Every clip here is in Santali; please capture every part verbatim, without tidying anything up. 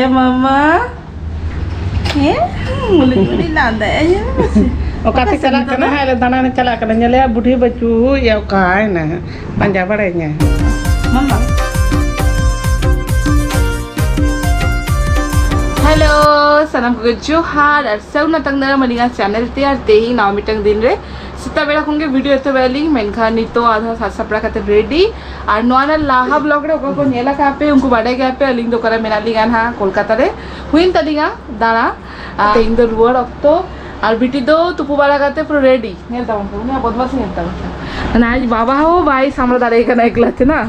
ᱢᱟᱢᱟ᱾ ᱦᱮᱸ? ᱢᱩᱞᱩᱡ ᱢᱩᱞᱩᱡ ᱞᱟᱸᱫᱟᱭᱟ, ᱧᱮᱞ ᱢᱮᱥᱮ᱾ ᱚᱠᱟᱛᱮ ᱚᱠᱟ ᱥᱮᱫ ᱪᱟᱞᱟᱜ ᱱᱤᱛᱚᱜ ᱠᱟᱱᱟ ᱫᱚ? ᱦᱟᱸᱜ? ᱫᱟᱬᱟᱱᱮ ᱪᱟᱞᱟᱜ ᱠᱟᱱᱟ᱾ ᱧᱮᱞᱮᱭᱟ ᱵᱩᱰᱷᱤ ᱵᱟᱹᱪᱩ, ᱭᱟ ᱚᱠᱟᱭᱮᱱᱟ? ᱯᱟᱸᱡᱟ ᱵᱟᱲᱟᱭᱧᱟ᱾ ᱢᱟᱢᱟ᱾ ᱦᱮᱞᱳ, ᱥᱟᱱᱟᱢ ᱠᱚᱜᱮ ᱡᱚᱦᱟᱨ ᱟᱨ ᱥᱟᱹᱜᱩᱱ ᱟᱛᱟᱝ ᱫᱟᱨᱟᱢ ᱟᱹᱞᱤᱧᱟᱜ ᱪᱮᱱᱮᱞ ᱛᱮ᱾ ᱟᱨ ᱛᱮᱦᱮᱧ ᱱᱟᱣᱟ ᱢᱤᱫᱴᱟᱝ ᱫᱤᱱ ᱨᱮ ᱥᱮᱛᱟᱜ ᱵᱮᱲᱟ ᱠᱷᱚᱱ ᱜᱮ ᱵᱷᱤᱰᱤᱭᱳ ᱮᱛᱚᱦᱚᱵ ᱟᱹᱞᱤᱧ, ᱢᱮᱱᱠᱷᱟᱱ ᱱᱤᱛᱚᱜ ᱟᱫᱷᱟ ᱥᱟᱡᱽ ᱥᱟᱯᱲᱟᱣ ᱠᱟᱛᱮ ᱨᱮᱰᱤ᱾ ᱟᱨ ᱱᱚᱣᱟ ᱨᱮᱱᱟᱜ ᱞᱟᱦᱟ ᱵᱞᱚᱜ ᱨᱮ ᱚᱠᱚᱭ ᱠᱚ ᱧᱮᱞ ᱟᱠᱟᱫ ᱯᱮ, ᱩᱱᱠᱩ ᱵᱟᱰᱟᱭ ᱜᱮᱭᱟ ᱯᱮ ᱟᱹᱞᱤᱧ ᱫᱚ ᱚᱠᱟᱨᱮ ᱢᱮᱱᱟᱜ ᱞᱤᱧᱟ ᱱᱟᱦᱟᱜ, ᱠᱳᱞᱠᱟᱛᱟ ᱨᱮ ᱦᱩᱭᱮᱱ ᱛᱟᱹᱞᱤᱧᱟ ᱫᱟᱬᱟ᱾ ᱟᱨ ᱛᱮᱦᱮᱧ ᱫᱚ ᱨᱩᱣᱟᱹᱲ ᱚᱠᱛᱚ, ᱟᱨ ᱵᱤᱴᱤ ᱫᱚ ᱛᱩᱯᱩ ᱵᱟᱲᱟ ᱠᱟᱛᱮ ᱯᱩᱨᱟᱹ ᱨᱮᱰᱤ᱾ ᱧᱮᱞ ᱛᱟᱵᱚᱱ ᱯᱮ, ᱩᱱᱤᱭᱟᱜ ᱵᱚᱫᱢᱟᱥᱤ ᱧᱮᱞ ᱛᱟᱵᱚᱱ ᱯᱮ᱾ ᱢᱟᱱᱮ ᱟᱡ ᱵᱟᱵᱟ ᱦᱚᱸ ᱵᱟᱭ ᱥᱟᱢᱲᱟᱣ ᱫᱟᱲᱮᱭᱟᱜ ᱠᱟᱱᱟ ᱮᱠᱞᱟ ᱛᱮ ᱱᱟ,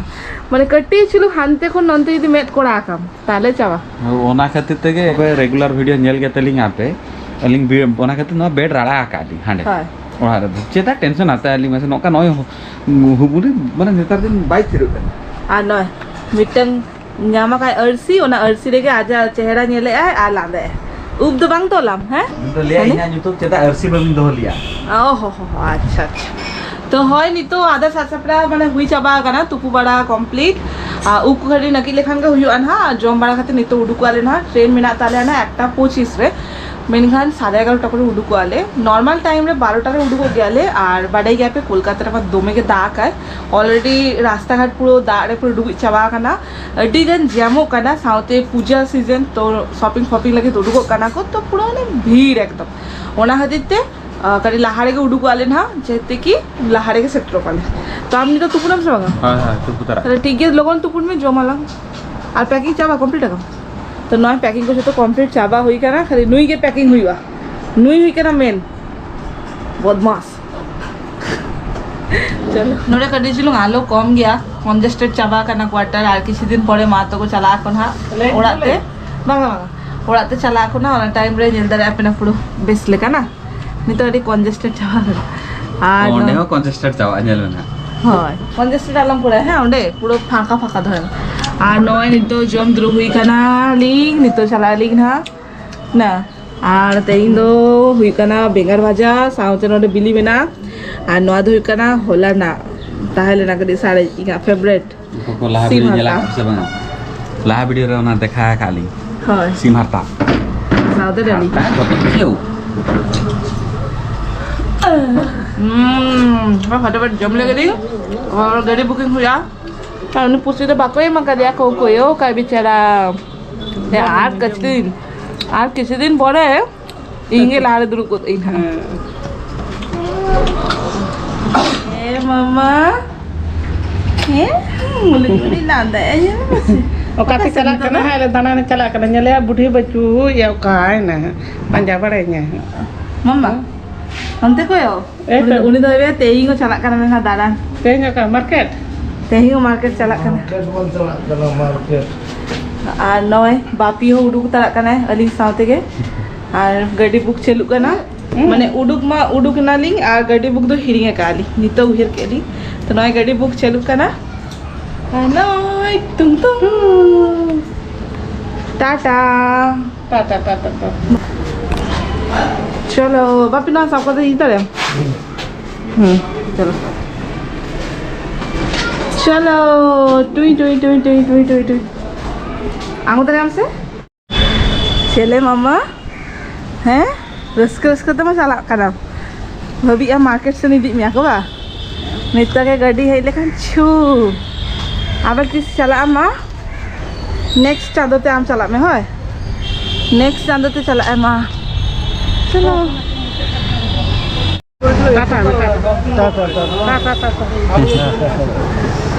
ᱢᱟᱱᱮ ᱠᱟᱹᱴᱤᱡ ᱪᱩᱞᱩᱝ ᱦᱟᱱᱛᱮ ᱠᱷᱚᱱ ᱱᱚᱱᱛᱮ ᱡᱩᱫᱤ ᱢᱮᱫ ᱠᱚᱲᱟ ᱟᱠᱟᱢ, ᱛᱟᱦᱞᱮ ᱪᱟᱵᱟ᱾ ᱚᱱᱟ ᱠᱷᱟᱹᱛᱤᱨ ᱛᱮᱜᱮ ᱚᱠᱚᱭ ᱨᱮᱜᱩᱞᱟᱨ ᱵᱷᱤᱰᱤᱭᱳ ᱧᱮᱞ ᱜᱮ ᱛᱟᱹᱞᱤᱧ ᱟᱯᱮ, ᱟᱹᱞᱤᱧ ᱵᱤ-, ᱚᱱᱟ ᱠᱷᱟᱹᱛᱤᱨ ᱱᱚᱣᱟ ᱵᱮᱰ ᱨᱟᱲᱟ ᱟᱠᱟᱫ ᱞᱤᱧ ᱦᱟᱸᱰᱮ ᱦᱳᱭ᱾ ᱚᱲᱟᱜ ᱨᱮᱫᱚ᱾ ᱪᱮᱫᱟᱜ ᱴᱮᱱᱥᱚᱱ ᱦᱟᱛᱟᱣ ᱟᱹᱞᱤᱧ ᱢᱟᱥᱮ, ᱱᱚᱝᱠᱟ ᱱᱚᱜᱼᱚᱭ ᱦᱩ-, ᱦᱩᱵᱩᱞᱤ ᱢᱟᱱᱮ ᱱᱮᱛᱟᱨ ᱫᱤᱱ ᱵᱟᱭ ᱛᱷᱤᱨᱚᱜ ᱠᱟᱱᱟ᱾ ᱟᱨ ᱱᱚᱜᱼᱚᱭ ᱢᱤᱫᱴᱟᱝ ᱧᱟᱢ ᱟᱠᱟᱫ ᱟᱹᱨᱥᱤ, ᱚᱱᱟ ᱟᱹᱨᱥᱤ ᱨᱮᱜᱮ ᱟᱡᱟᱜ ᱪᱮᱦᱨᱟ ᱧᱮᱞᱮᱜᱼᱟᱭ ᱟᱨ ᱞᱟᱸᱫᱟᱭ᱾ ᱩᱵ ᱫᱚ ᱵᱟᱝ ᱛᱚᱞᱟᱢ, ᱦᱮᱸ? ᱩᱱᱤ ᱫᱚ ᱞᱟᱹᱭᱟ, ᱦᱟᱹᱱᱤ? ᱤᱧᱟᱹᱜ ᱧᱩᱛᱩᱢ ᱪᱮᱫᱟᱜ ᱟᱹᱨᱥᱤ ᱵᱟᱹᱵᱤᱱ ᱫᱚᱦᱚ ᱞᱮᱜᱼᱟ? ᱚ ᱦᱚ ᱦᱚ, ᱟᱪᱪᱷᱟ, ᱟᱪᱪᱷᱟ᱾ ᱛᱚ ᱦᱳᱭ, ᱱᱤᱛᱚᱜ ᱟᱫᱷᱟ ᱥᱟᱡᱽ ᱥᱟᱯᱲᱟᱣ ᱢᱟᱱᱮ ᱦᱩᱭ ᱪᱟᱵᱟ ᱟᱠᱟᱱᱟ, ᱛᱩᱯᱩ ᱵᱟᱲᱟ ᱠᱚᱢᱯᱞᱤᱴ᱾ ᱟᱨ ᱩᱵ ᱠᱚ ᱠᱟᱹᱴᱤᱡ ᱱᱟᱹᱠᱤᱡ ᱞᱮᱠᱷᱟᱱ ᱜᱮ ᱦᱩᱭᱩᱜᱼᱟ ᱱᱟᱦᱟᱜ᱾ ᱟᱨ ᱡᱚᱢ ᱵᱟᱲᱟ ᱠᱟᱛᱮ ᱱᱤᱛᱚᱜ ᱩᱰᱩᱠᱚᱜ ᱟᱞᱮ ᱱᱟᱦᱟᱜ, ᱴᱨᱮᱱ ᱢᱮᱱᱟᱜ ᱛᱟᱞᱮᱭᱟ ᱱᱟᱦᱟᱜ ᱮᱠᱴᱟ ᱯᱚᱸᱪᱤᱥ ᱨᱮ, ᱢᱮᱱᱠᱷᱟᱱ ᱥᱟᱲᱮ ᱮᱜᱟᱨᱚᱴᱟ ᱠᱚᱨᱮ ᱩᱰᱩᱠᱚᱜ ᱟᱞᱮ᱾ ᱱᱚᱨᱢᱟᱞ ᱴᱟᱭᱤᱢ ᱨᱮ ᱵᱟᱨᱚᱴᱟ ᱨᱮ ᱩᱰᱩᱠᱚᱜ ᱜᱮᱭᱟᱞᱮ᱾ ᱟᱨ ᱵᱟᱰᱟᱭ ᱜᱮᱭᱟ ᱯᱮ ᱠᱳᱞᱠᱟᱛᱟ ᱨᱮᱢᱟ ᱫᱚᱢᱮ ᱜᱮ ᱫᱟᱜ ᱟᱭ, ᱚᱞᱨᱮᱰᱤ ᱨᱟᱥᱛᱟ ᱜᱷᱟᱴ ᱯᱩᱨᱟᱹ ᱫᱟᱜ ᱨᱮ ᱯᱩᱨᱟᱹ ᱰᱩᱵᱩᱡ ᱪᱟᱵᱟ ᱟᱠᱟᱱᱟ᱾ ᱟᱹᱰᱤ ᱜᱟᱱ ᱡᱮᱢᱚᱜ ᱠᱟᱱᱟ, ᱥᱟᱶᱛᱮ ᱯᱩᱡᱟ ᱥᱤᱡᱮᱱ ᱛᱚ ᱥᱚᱯᱤᱝ ᱯᱷᱚᱯᱤᱝ ᱞᱟᱹᱜᱤᱫ ᱩᱰᱩᱠᱚᱜ ᱠᱟᱱᱟ ᱠᱚ, ᱛᱚ ᱯᱩᱨᱟᱹ ᱢᱟᱱᱮ ᱵᱷᱤᱲ ᱮᱠᱫᱚᱢ᱾ ᱚᱱᱟ ᱠᱷᱟᱹᱛᱤᱨ ᱛᱮ ᱟᱨ ᱠᱟᱹᱴᱤᱡ ᱞᱟᱦᱟ ᱨᱮᱜᱮ ᱩᱰᱩᱠᱚᱜ ᱟᱞᱮ ᱱᱟᱦᱟᱜ, ᱡᱮᱛᱮ ᱠᱤ ᱞᱟᱦᱟ ᱨᱮᱜᱮ ᱥᱮᱴᱮᱨᱚᱜ ᱟᱞᱮ᱾ ᱛᱚ ᱟᱢ ᱱᱤᱛᱚᱜ ᱛᱩᱯᱩᱱᱟᱢ ᱥᱮ ᱵᱟᱝᱟ? ᱦᱳᱭ, ᱦᱳᱭ, ᱛᱩᱯᱩ ᱛᱟᱨᱟ᱾ ᱛᱟᱦᱞᱮ ᱴᱷᱤᱠ ᱜᱮᱭᱟ, ᱞᱚᱜᱚᱱ ᱛᱩᱯᱩᱱ ᱢᱮ, ᱡᱚᱢ ᱟᱞᱟᱝ᱾ ᱟᱨ ᱯᱮᱠᱤᱝ ᱪᱟᱵᱟ, ᱠᱚᱢᱯᱞᱤᱴ ᱟᱠᱟᱢ? ᱛᱚ ᱱᱚᱜᱼᱚᱭ ᱯᱮᱠᱤᱝ ᱠᱚ ᱡᱚᱛᱚ ᱠᱚᱢᱯᱞᱤᱴ ᱪᱟᱵᱟ ᱦᱩᱭ ᱠᱟᱱᱟ, ᱠᱷᱟᱹᱞᱤ ᱱᱩᱭ ᱜᱮ ᱯᱮᱠᱤᱝ ᱦᱩᱭᱩᱜᱼᱟ, ᱱᱩᱭ ᱦᱩᱭ ᱠᱟᱱᱟ ᱢᱮᱱ ᱵᱚᱫᱢᱟᱥ᱾ ᱪᱚᱞᱚ᱾ ᱱᱚᱰᱮ ᱠᱟᱹᱴᱤᱡ ᱪᱩᱞᱩᱝ ᱟᱞᱚ ᱠᱚᱢ ᱜᱮᱭᱟ, ᱠᱚᱱᱡᱮᱥᱴᱮᱰ ᱪᱟᱵᱟ ᱠᱟᱱᱟ ᱠᱣᱟᱴᱟᱨ᱾ ᱟᱨ ᱠᱤᱪᱷᱩ ᱫᱤᱱ ᱯᱚᱨᱮ ᱢᱟ ᱛᱟᱠᱚ ᱪᱟᱞᱟᱜ ᱟᱠᱚ ᱱᱟᱦᱟᱜ ᱞᱮ ᱚᱲᱟᱜ ᱛᱮ᱾ ᱞᱮ᱾ ᱵᱟᱝᱟ, ᱵᱟᱝᱟ, ᱚᱲᱟᱜ ᱛᱮ ᱪᱟᱞᱟᱜ ᱟᱠᱚ ᱱᱟᱦᱟᱜ, ᱚᱱᱟ ᱴᱟᱭᱤᱢ ᱨᱮ ᱧᱮᱞ ᱫᱟᱲᱮᱭᱟᱜᱼᱟ ᱯᱮ ᱱᱟᱦᱟᱜ ᱯᱩᱨᱟᱹ ᱵᱮᱥ ᱞᱮᱠᱟ ᱱᱟ᱾ ᱱᱤᱛᱚᱜ ᱟᱹᱰᱤ ᱠᱚᱱᱡᱮᱥᱴᱮᱰ ᱪᱟᱵᱟ ᱠᱟᱱᱟ᱾ ᱟᱨ ᱚᱸᱰᱮ ᱱᱚᱣᱟ ᱦᱚᱸ ᱠᱚᱱᱡᱮᱥᱴᱮᱰ ᱪᱟᱵᱟᱜᱼᱟ, ᱧᱮᱞ ᱢᱮ ᱱᱟᱦᱟᱜ᱾ ᱦᱳᱭ, ᱠᱚᱱᱡᱮᱥᱴᱮᱰ ᱟᱞᱚᱢ ᱠᱚᱨᱟᱣᱟ, ᱦᱮᱸ, ᱚᱸᱰᱮ ᱯᱩᱨᱟᱹ ᱯᱷᱟᱸᱠᱟ ᱯᱷᱟᱸᱠᱟ ᱫᱚᱦᱚᱭ ᱢᱮ᱾ ᱟᱨ ᱱᱚᱜᱼᱚᱭ ᱱᱤᱛᱚᱜ ᱡᱚᱢ ᱫᱩᱲᱩᱵ ᱦᱩᱭ ᱠᱟᱱᱟ ᱞᱤᱧ, ᱱᱤᱛᱚᱜ ᱪᱟᱞᱟᱜ ᱟᱹᱞᱤᱧ ᱱᱟᱦᱟᱜ ᱱᱟ᱾ ᱟᱨ ᱛᱮᱦᱮᱧ ᱫᱚ ᱦᱩᱭᱩᱜ ᱠᱟᱱᱟ ᱵᱮᱸᱜᱟᱲ ᱵᱷᱟᱡᱟ, ᱥᱟᱶᱛᱮ ᱱᱚᱰᱮ ᱵᱤᱞᱤ ᱢᱮᱱᱟᱜᱼᱟ᱾ ᱟᱨ ᱱᱚᱣᱟ ᱫᱚ ᱦᱩᱭᱩᱜ ᱠᱟᱱᱟ ᱦᱚᱞᱟ ᱨᱮᱱᱟᱜ, ᱛᱟᱦᱮᱸ ᱞᱮᱱᱟ ᱠᱟᱹᱴᱤᱡ ᱥᱟᱨᱮᱡ, ᱤᱧᱟᱹᱜ ᱯᱷᱮᱵᱟᱨᱮᱴ᱾ ᱚᱠᱚᱭ ᱠᱚ ᱞᱟᱦᱟ ᱥᱤᱢ ᱵᱷᱤᱰᱤᱭᱳ ᱧᱮᱞ ᱦᱟᱨᱛᱟ᱾ ᱟᱠᱟᱫ ᱥᱮ ᱵᱟᱝᱟ? ᱞᱟᱦᱟ ᱵᱷᱤᱰᱤᱭᱳ ᱨᱮ ᱚᱱᱟ ᱫᱮᱠᱷᱟ ᱟᱠᱟᱫ ᱞᱤᱧ᱾ ᱦᱳᱭ᱾ ᱥᱤᱢ ᱦᱟᱨᱛᱟ᱾ ᱥᱟᱶᱛᱮ ᱰᱟᱹᱞᱤ᱾ ᱦᱟᱨᱛᱟ ᱡᱚᱛᱚ ᱠᱤᱪᱷᱩ᱾ ᱦᱩᱸ, ᱯᱷᱟᱴᱟᱯᱷᱟᱴ ᱡᱚᱢ ᱞᱮᱜᱮ ᱞᱤᱧ᱾ ᱟᱵᱟᱨ ᱜᱟᱹᱰᱤ ᱵᱩᱠᱤᱝ ᱦᱩᱭᱩᱜᱼᱟ᱾ ᱟᱨ ᱩᱱᱤ ᱯᱩᱥᱤ ᱫᱚ ᱵᱟᱠᱚ ᱮᱢ ᱟᱠᱟᱫᱮᱭᱟ, ᱠᱚ ᱠᱚᱭᱚᱜ ᱠᱟᱭ ᱵᱤᱪᱟᱨᱟ᱾ ᱮ, ᱟᱨ ᱠᱤᱪᱷᱩ ᱫᱤᱱ, ᱟᱨ ᱠᱤᱪᱷᱩ ᱫᱤᱱ ᱯᱚᱨᱮ ᱤᱧ ᱜᱮ ᱞᱟᱦᱟ ᱨᱮ ᱫᱩᱲᱩᱵ ᱠᱚᱜ ᱤᱧ ᱦᱟᱸᱜ᱾ ᱦᱮᱸ᱾ ᱦᱮᱸ, ᱢᱟᱢᱟ᱾ ᱦᱮᱸ, ᱢᱩᱞᱩᱡ ᱢᱩᱞᱩᱡ ᱞᱟᱸᱫᱟᱭᱟ, ᱧᱮᱞ ᱢᱮᱥᱮ᱾ ᱚᱠᱟᱛᱮ ᱚᱠᱟ ᱥᱮᱫ ᱪᱟᱞᱟᱜ ᱱᱤᱛᱚᱜ ᱠᱟᱱᱟ ᱫᱚ? ᱦᱟᱸᱜ? ᱞᱮ ᱫᱟᱬᱟᱱᱮ ᱪᱟᱞᱟᱜ ᱠᱟᱱᱟ, ᱧᱮᱞᱮᱭᱟ ᱵᱩᱰᱷᱤ ᱵᱟᱹᱪᱩ, ᱭᱟ ᱚᱠᱟᱭᱮᱱᱟ? ᱯᱟᱸᱡᱟ ᱵᱟᱲᱟᱭᱮᱧᱟ᱾ ᱢᱟᱢᱟ, ᱚᱱᱛᱮ ᱠᱚᱭᱚᱜ᱾ ᱮᱭ ᱛᱚ᱾ ᱩᱱᱤ, ᱩᱱᱤ ᱫᱚ ᱞᱟᱹᱭᱟ ᱛᱮᱦᱮᱧ ᱠᱚ ᱪᱟᱞᱟᱜ ᱠᱟᱱᱟ ᱢᱮᱱᱟ ᱫᱟᱬᱟᱱ᱾ ᱛᱮᱦᱮᱧ ᱚᱠᱟ ᱢᱟᱨᱠᱮᱴ? ᱛᱮᱦᱮᱧ ᱦᱚᱸ ᱢᱟᱨᱠᱮᱴ ᱪᱟᱞᱟᱜ ᱠᱟᱱᱟ᱾ ᱢᱟᱨᱠᱮᱴ ᱵᱚᱱ ᱪᱟᱞᱟᱜ ᱠᱟᱱᱟ, ᱢᱟᱨᱠᱮᱴ᱾ ᱟᱨ ᱱᱚᱜᱼᱚᱭ ᱵᱟᱯᱤ ᱦᱚᱸ ᱩᱰᱩᱠ ᱛᱟᱲᱟᱜ ᱠᱟᱱᱟᱭ ᱟᱹᱞᱤᱧ ᱥᱟᱶ ᱛᱮᱜᱮ᱾ ᱟᱨ ᱜᱟᱹᱰᱤ ᱵᱩᱠ ᱪᱟᱹᱞᱩᱜ ᱠᱟᱱᱟ᱾ ᱦᱩᱸ᱾ ᱢᱟᱱᱮ ᱩᱰᱩᱠ ᱢᱟ ᱩᱰᱩᱠ ᱮᱱᱟᱞᱤᱧ ᱟᱨ ᱜᱟᱹᱰᱤ ᱵᱩᱠ ᱫᱚ ᱦᱤᱲᱤᱧ ᱟᱠᱟᱫᱼᱟ ᱞᱤᱧ, ᱱᱤᱛᱚᱜ ᱩᱭᱦᱟᱹᱨ ᱠᱮᱫ ᱞᱤᱧ᱾ ᱛᱚ ᱱᱚᱜᱼᱚᱭ ᱜᱟᱹᱰᱤ ᱵᱩᱠ ᱪᱟᱹᱞᱩᱜ ᱠᱟᱱᱟ᱾ ᱟᱨ ᱱᱚᱜᱼᱚᱭ ᱴᱩᱝ ᱴᱩᱝ᱾ ᱴᱟᱴᱟ᱾ ᱴᱟᱴᱟ, ᱴᱟᱴᱟ, ᱴᱟᱴᱟ᱾ ᱪᱚᱞᱚ, ᱵᱟᱯᱤ ᱱᱚᱣᱟ ᱥᱟᱵ ᱠᱟᱛᱮ ᱤᱫᱤ ᱫᱟᱲᱮᱭᱟᱢ? ᱦᱩᱸ, ᱪᱚᱞᱚ᱾ ᱪᱚᱞᱚ, ᱴᱩᱭ, ᱴᱩᱭ, ᱴᱩᱭ᱾ ᱟᱬᱜᱚ ᱫᱟᱲᱮᱭᱟᱢ ᱥᱮ? ᱪᱮᱞᱮ ᱢᱟᱢᱟ? ᱦᱮᱸ? ᱨᱟᱹᱥᱠᱟᱹ ᱨᱟᱹᱥᱠᱟᱹ ᱛᱮᱢᱟ ᱪᱟᱞᱟᱜ ᱠᱟᱱᱟᱢ᱾ ᱵᱷᱟᱹᱵᱤᱜᱼᱟ ᱢᱟᱨᱠᱮᱴ ᱥᱮᱱ ᱤᱫᱤᱜ ᱢᱮᱭᱟ ᱠᱚ ᱵᱟ? ᱱᱤᱛᱚᱜ ᱜᱮ ᱜᱟᱹᱰᱤ ᱦᱮᱡ ᱞᱮᱠᱷᱟᱱ ᱪᱷᱩ᱾ ᱟᱵᱟᱨ ᱛᱤᱥ ᱪᱟᱞᱟᱜ ᱟᱢ ᱢᱟ? ᱱᱮᱠᱥᱴ ᱪᱟᱸᱫᱳ ᱛᱮ ᱟᱢ ᱪᱟᱞᱟᱜ ᱢᱮ, ᱦᱳᱭ? ᱱᱮᱠᱥᱴ ᱪᱟᱸᱫᱳ ᱛᱮ ᱪᱟᱞᱟᱜ ᱟᱭ ᱢᱟ᱾ ᱪᱚᱞᱚ᱾ ᱴᱟᱴᱟ, ᱴᱟᱴᱟ᱾ ᱴᱟᱴᱟ, ᱴᱟᱴᱟ᱾ ᱴᱟᱴᱟ, ᱴᱟᱴᱟ᱾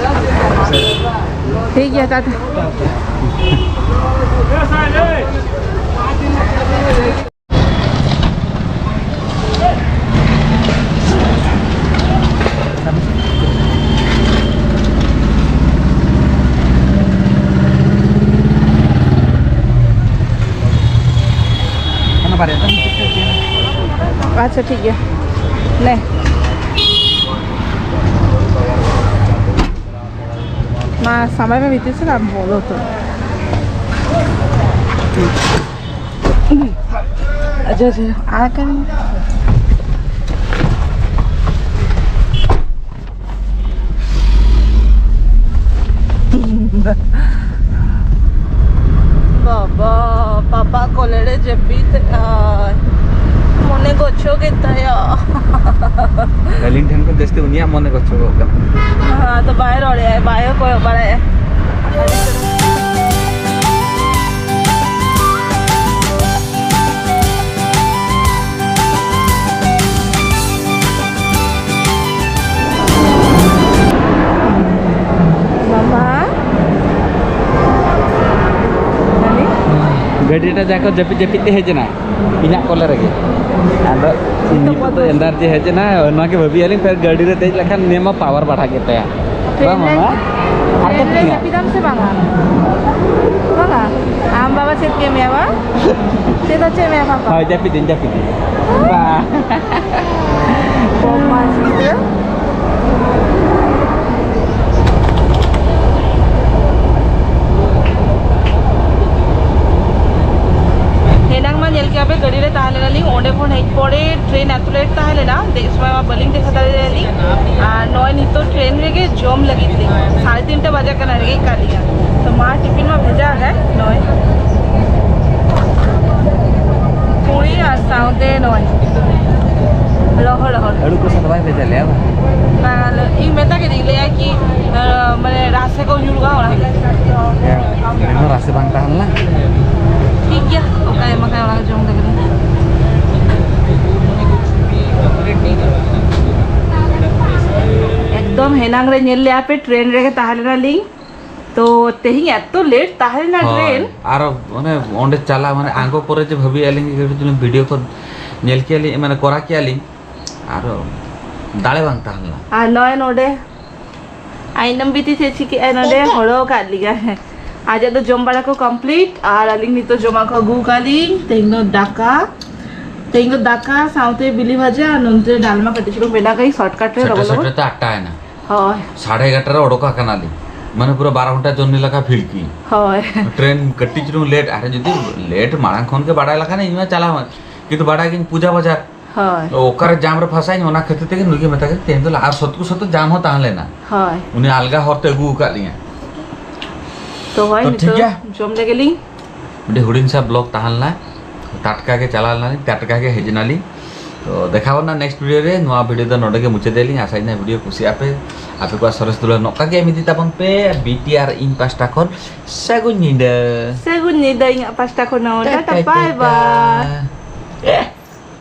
ᱴᱷᱤᱠ ᱜᱮᱭᱟ, ᱴᱟᱴᱟ᱾ ᱟᱪᱪᱷᱟ, ᱴᱷᱤᱠ ᱜᱮᱭᱟ᱾ ᱱᱮ᱾ ᱢᱟ, ᱥᱟᱢᱟᱭ ᱢᱮ ᱵᱷᱤᱛᱤᱨ ᱥᱮᱫ, ᱟᱢ ᱵᱚᱞᱚ ᱛᱚ᱾ ᱟᱪᱪᱷᱟ, ᱟᱪᱪᱷᱟ, ᱟᱨ ᱠᱟᱹᱢᱤ᱾ ᱵᱟᱵᱟ᱾ ᱵᱟ ᱠᱚᱞᱮ ᱨᱮ ᱡᱟᱹᱯᱤᱫ ᱟᱨ ᱢᱚᱱᱮ ᱜᱚᱪᱷᱚ ᱜᱮ ᱛᱟᱭᱟ᱾ ᱟᱹᱞᱤᱧ ᱴᱷᱮᱱ ᱠᱷᱚᱱ ᱡᱟᱹᱥᱛᱤ ᱩᱱᱤᱭᱟᱜ ᱢᱚᱱᱮ ᱜᱚᱪᱷᱚ ᱜᱚᱜ ᱠᱟᱱᱟ᱾ ᱦᱮᱸ, ᱟᱫᱚ ᱵᱟᱭ ᱨᱚᱲᱮᱜᱼᱟᱭ, ᱵᱟᱭ ᱠᱚᱭᱚᱜ ᱵᱟᱲᱟᱭᱮᱜᱼᱟ᱾ ᱢᱟᱢᱟ᱾ ᱱᱟᱱᱤ? ᱜᱟᱹᱰᱤ ᱨᱮ ᱡᱟ ᱠᱚ ᱡᱟᱹᱯᱤᱫ ᱡᱟᱹᱯᱤᱫ ᱛᱮ ᱦᱮᱡ ᱮᱱᱟ, ᱤᱧᱟᱹᱜ ᱠᱚᱞᱮ ᱨᱮᱜᱮ᱾ ᱟᱫᱚ ᱱᱤᱛᱚᱜ ᱫᱚ ᱮᱱᱟᱨᱡᱤ ᱦᱮᱡ ᱮᱱᱟ, ᱚᱱᱟ ᱜᱮ ᱵᱷᱟᱹᱵᱤᱭᱟᱞᱤᱧ, ᱯᱷᱮᱨ ᱜᱟᱹᱰᱤ ᱨᱮ ᱫᱮᱡ ᱞᱮᱠᱷᱟᱱ ᱱᱤᱭᱟᱹ ᱢᱟ ᱯᱟᱣᱟᱨ ᱵᱟᱲᱦᱟᱜ ᱜᱮ ᱛᱟᱭᱟ᱾ ᱵᱟᱝ ᱢᱟᱢᱟ? ᱟᱨ ᱪᱮᱫ ᱛᱤᱧᱟ? ᱡᱟᱹᱯᱤᱫᱟᱢ ᱥᱮ ᱵᱟᱝᱟ? ᱵᱟᱝᱟ? ᱟᱢ ᱵᱟᱵᱟ ᱪᱮᱫ ᱠᱮ ᱢᱮᱭᱟ ᱵᱟ? ᱪᱮᱫ ᱦᱚᱪᱚᱭ ᱢᱮᱭᱟ ᱯᱟᱯᱟ? ᱦᱳᱭ, ᱡᱟᱹᱯᱤᱫᱟᱹᱧ, ᱡᱟᱹᱯᱤᱫᱟᱹᱧ᱾ ᱵᱟ᱾ ᱵᱚᱫᱢᱟᱥ ᱜᱤᱫᱽᱨᱟᱹ᱾ ᱮᱱᱟᱝ ᱢᱟ ᱧᱮᱞ ᱠᱮᱜᱼᱟ ᱯᱮ, ᱜᱟᱹᱰᱤ ᱨᱮ ᱛᱟᱦᱮᱸ ᱞᱮᱱᱟᱞᱤᱧ, ᱚᱸᱰᱮ ᱠᱷᱚᱱ ᱦᱮᱡ ᱯᱚᱨᱮ ᱴᱨᱮᱱ ᱮᱛᱚ ᱞᱮᱴ ᱛᱟᱦᱮᱸ ᱞᱮᱱᱟ, ᱫᱮᱡ ᱥᱚᱢᱚᱭ ᱢᱟ ᱵᱟᱹᱞᱤᱧ ᱫᱮᱠᱷᱟᱣ ᱫᱟᱲᱮᱭᱟᱫᱟ ᱞᱤᱧ᱾ ᱟᱨ ᱱᱚᱜᱼᱚᱭ ᱱᱤᱛᱚᱜ ᱴᱨᱮᱱ ᱨᱮᱜᱮ ᱡᱚᱢ ᱞᱟᱹᱜᱤᱫ ᱞᱤᱧ, ᱥᱟᱲᱮ ᱛᱤᱱᱴᱟ ᱵᱟᱡᱟᱜ ᱠᱟᱱᱟ, ᱨᱮᱸᱜᱮᱡ ᱠᱟᱜ ᱞᱤᱧᱟ᱾ ᱛᱚ ᱢᱟ ᱴᱤᱯᱷᱤᱱ ᱢᱟ ᱵᱷᱮᱡᱟ ᱟᱠᱟᱫ, ᱱᱚᱜᱼᱚᱭ ᱯᱩᱨᱤ ᱟᱨ ᱥᱟᱶᱛᱮ ᱱᱚᱜᱼᱚᱭ ᱨᱚᱦᱚᱲ ᱨᱚᱦᱚᱲ᱾ ᱟᱹᱞᱩ ᱠᱚ ᱥᱟᱞᱟᱜ ᱵᱟᱭ ᱵᱷᱮᱡᱟ ᱞᱮᱭᱟ ᱵᱟᱝ? ᱵᱟᱝ, ᱟᱞᱮ, ᱤᱧ ᱢᱮᱛᱟ ᱠᱮᱫᱤᱧ, ᱞᱟᱹᱭᱟᱭ ᱠᱤ, ᱟᱸ, ᱢᱟᱱᱮ ᱨᱟᱥᱮ ᱠᱚ ᱧᱩᱨᱩᱜᱼᱟ ᱚᱱᱟ ᱠᱷᱟᱹᱛᱤᱨ᱾ ᱦᱮᱸ, ᱤᱧ ᱦᱚᱸ ᱨᱟᱥᱮ ᱵᱟᱝ ᱛᱟᱦᱮᱸ ᱞᱮᱱᱟ᱾ ᱴᱷᱤᱠ ᱜᱮᱭᱟ, ᱚᱠᱟ ᱮᱢ ᱟᱠᱟᱱ ᱚᱱᱟ ᱡᱚᱢ ᱞᱮᱜᱮ᱾ ᱮᱠᱫᱚᱢ ᱦᱮᱱᱟᱝ ᱨᱮ ᱧᱮᱞ ᱞᱮᱜᱼᱟ ᱯᱮ, ᱴᱨᱮᱱ ᱨᱮᱜᱮ ᱛᱟᱦᱮᱸ ᱞᱮᱱᱟ ᱞᱤᱧ᱾ ᱛᱚ ᱛᱮᱦᱮᱧ ᱮᱛᱚ ᱞᱮᱴ ᱛᱟᱦᱮᱸ ᱞᱮᱱᱟ ᱦᱳᱭ, ᱴᱨᱮᱱ᱾ ᱟᱨᱚ ᱚᱱᱮ ᱚᱸᱰᱮ ᱪᱟᱞᱟᱣ, ᱢᱟᱱᱮ ᱟᱬᱜᱚ ᱯᱚᱨᱮ ᱡᱮ ᱵᱷᱟᱹᱵᱤ ᱟᱹᱞᱤᱧ ᱠᱟᱹᱴᱤᱡ ᱪᱩᱞᱩᱝ ᱵᱷᱤᱰᱤᱭᱳ ᱠᱚ ᱧᱮᱞ ᱠᱮᱭᱟ ᱞᱤᱧ, ᱢᱟᱱᱮ ᱠᱚᱨᱟᱣ ᱠᱮᱭᱟ ᱞᱤᱧ, ᱟᱨᱚ ᱫᱟᱲᱮ ᱵᱟᱝ ᱛᱟᱦᱮᱸ ᱞᱮᱱᱟ᱾ ᱟᱨ ᱱᱚᱜᱼᱚᱭ ᱱᱚᱰᱮ ᱟᱭᱱᱚᱢ ᱵᱤᱴᱤ ᱪᱮᱫ ᱪᱤᱠᱟᱹᱜᱼᱟᱭ ᱱᱚᱰᱮ? ᱦᱚᱲᱚ ᱟᱠᱟᱫ ᱞᱤᱧᱟᱭ᱾ ᱟᱡᱟᱜ ᱫᱚ ᱡᱚᱢ ᱵᱟᱲᱟ ᱠᱚ ᱠᱚᱢᱯᱞᱤᱴ, ᱟᱨ ᱟᱹᱞᱤᱧ ᱱᱤᱛᱚᱜ ᱡᱚᱢᱟᱜ ᱠᱚ ᱟᱹᱜᱩ ᱟᱠᱟᱫ ᱞᱤᱧ᱾ ᱛᱮᱦᱮᱧ ᱫᱚ ᱫᱟᱠᱟ, ᱛᱮᱦᱮᱧ ᱫᱚ ᱫᱟᱠᱟ ᱥᱟᱶᱛᱮ ᱵᱤᱞᱤ ᱵᱷᱟᱡᱟ, ᱟᱨ ᱱᱚᱱᱛᱮ ᱰᱟᱞᱢᱟ ᱠᱟᱹᱴᱤᱡ ᱪᱩᱞᱩᱝ ᱵᱮᱱᱟᱣ ᱠᱟᱜ ᱟᱹᱧ ᱥᱚᱨᱴᱠᱟᱴ ᱨᱮ, ᱥᱮᱴᱮ ᱞᱚᱜᱚᱱ ᱞᱚᱜᱚᱱ᱾ ᱥᱮᱴᱮ ᱛᱮ ᱟᱴᱴᱟ ᱮᱱᱟ᱾ ᱦᱳᱭ᱾ ᱥᱟᱲᱮ ᱮᱜᱟᱨᱚᱴᱟ ᱨᱮ ᱚᱰᱚᱠ ᱟᱠᱟᱱᱟᱞᱤᱧ, ᱢᱟᱱᱮ ᱯᱩᱨᱟᱹ ᱵᱟᱨᱚ ᱜᱷᱚᱱᱴᱟ ᱡᱚᱨᱱᱤ ᱞᱮᱠᱟ ᱯᱷᱤᱞ ᱠᱤᱧ᱾ ᱦᱳᱭ᱾ ᱴᱨᱮᱱ ᱠᱟᱹᱴᱤᱡ ᱪᱩᱞᱩᱝ ᱞᱮᱴ, ᱟᱨ ᱡᱩᱫᱤ ᱞᱮᱴ ᱢᱟᱲᱟᱝ ᱠᱷᱚᱱ ᱜᱮ ᱵᱟᱲᱟᱭ ᱞᱮᱠᱷᱟᱱ ᱤᱧ ᱢᱟ ᱪᱟᱞᱟᱣ ᱟᱹᱧ, ᱠᱤᱱᱛᱩ ᱵᱟᱲᱟᱭ ᱜᱤᱧ ᱯᱩᱡᱟ ᱵᱟᱡᱟᱨ᱾ ᱦᱳᱭ᱾ ᱚᱠᱟᱨᱮ ᱡᱟᱢ ᱨᱮ ᱯᱷᱟᱥᱟᱧ, ᱚᱱᱟ ᱠᱷᱟᱹᱛᱤᱨ ᱛᱮᱜᱮ ᱱᱩᱭ ᱜᱮ ᱢᱮᱛᱟ ᱠᱮᱫᱮ ᱛᱮᱦᱮᱧ ᱫᱚ ᱞᱟ-, ᱟᱨ ᱥᱚᱛᱠᱩ ᱥᱚᱛᱚ ᱡᱟᱢ ᱦᱚᱸ ᱛᱟᱦᱮᱸ ᱞᱮᱱᱟ᱾ ᱦᱳᱭ᱾ ᱩᱱᱤ ᱟᱞᱜᱟ ᱦᱚᱨ ᱛᱮ ᱟᱹᱜᱩ ᱟᱠᱟᱫ ᱞᱤᱧᱟ᱾ ᱛᱚ ᱦᱳᱭ, ᱛᱚ ᱴᱷᱤᱠ ᱱᱤᱛᱚᱜ ᱜᱮᱭᱟ᱾ ᱡᱚᱢ ᱞᱮᱜᱮ ᱞᱤᱧ᱾ ᱢᱤᱫᱴᱮᱱ ᱦᱩᱰᱤᱧ ᱥᱟ ᱵᱞᱚᱜ ᱛᱟᱦᱮᱸ ᱞᱮᱱᱟ᱾ ᱴᱟᱴᱠᱟ ᱜᱮ ᱪᱟᱞᱟᱣ ᱞᱮᱱᱟᱞᱤᱧ, ᱴᱟᱴᱠᱟ ᱜᱮ ᱦᱮᱡ ᱮᱱᱟᱞᱤᱧ᱾ ᱛᱚ ᱫᱮᱠᱷᱟᱣ ᱵᱚᱱᱟ ᱱᱮᱠᱥᱴ ᱵᱷᱤᱰᱤᱭᱳ ᱨᱮ᱾ ᱱᱚᱣᱟ ᱵᱷᱤᱰᱤᱭᱳ ᱫᱚ ᱱᱚᱰᱮ ᱜᱮ ᱢᱩᱪᱟᱹᱫ ᱟᱞᱤᱧ᱾ ᱟᱥᱟᱭ ᱱᱟ ᱵᱷᱤᱰᱤᱭᱳ ᱠᱩᱥᱤᱭᱟᱜ ᱯᱮ᱾ ᱟᱯᱮ ᱠᱚᱣᱟᱜ ᱥᱚᱨᱮᱥ ᱫᱩᱞᱟᱹᱲ ᱱᱚᱝᱠᱟ ᱜᱮ ᱮᱢ ᱤᱫᱤ ᱛᱟᱵᱚᱱ ᱯᱮ᱾ ᱵᱤ ᱴᱤ ᱟᱨ ᱤᱧ ᱯᱟᱦᱴᱟ ᱠᱷᱚᱱ ᱥᱟᱹᱜᱩᱱ ᱧᱤᱫᱟᱹ᱾ ᱥᱟᱹᱜᱩᱱ ᱧᱤᱫᱟᱹ ᱤᱧᱟᱹᱜ ᱯᱟᱦᱴᱟ ᱠᱷᱚᱱ ᱦᱚᱸ᱾ ᱴᱟᱴᱟ, ᱴᱟᱴᱟ, ᱵᱟᱭ ᱴᱟᱴᱟ᱾ ᱵᱟᱭ᱾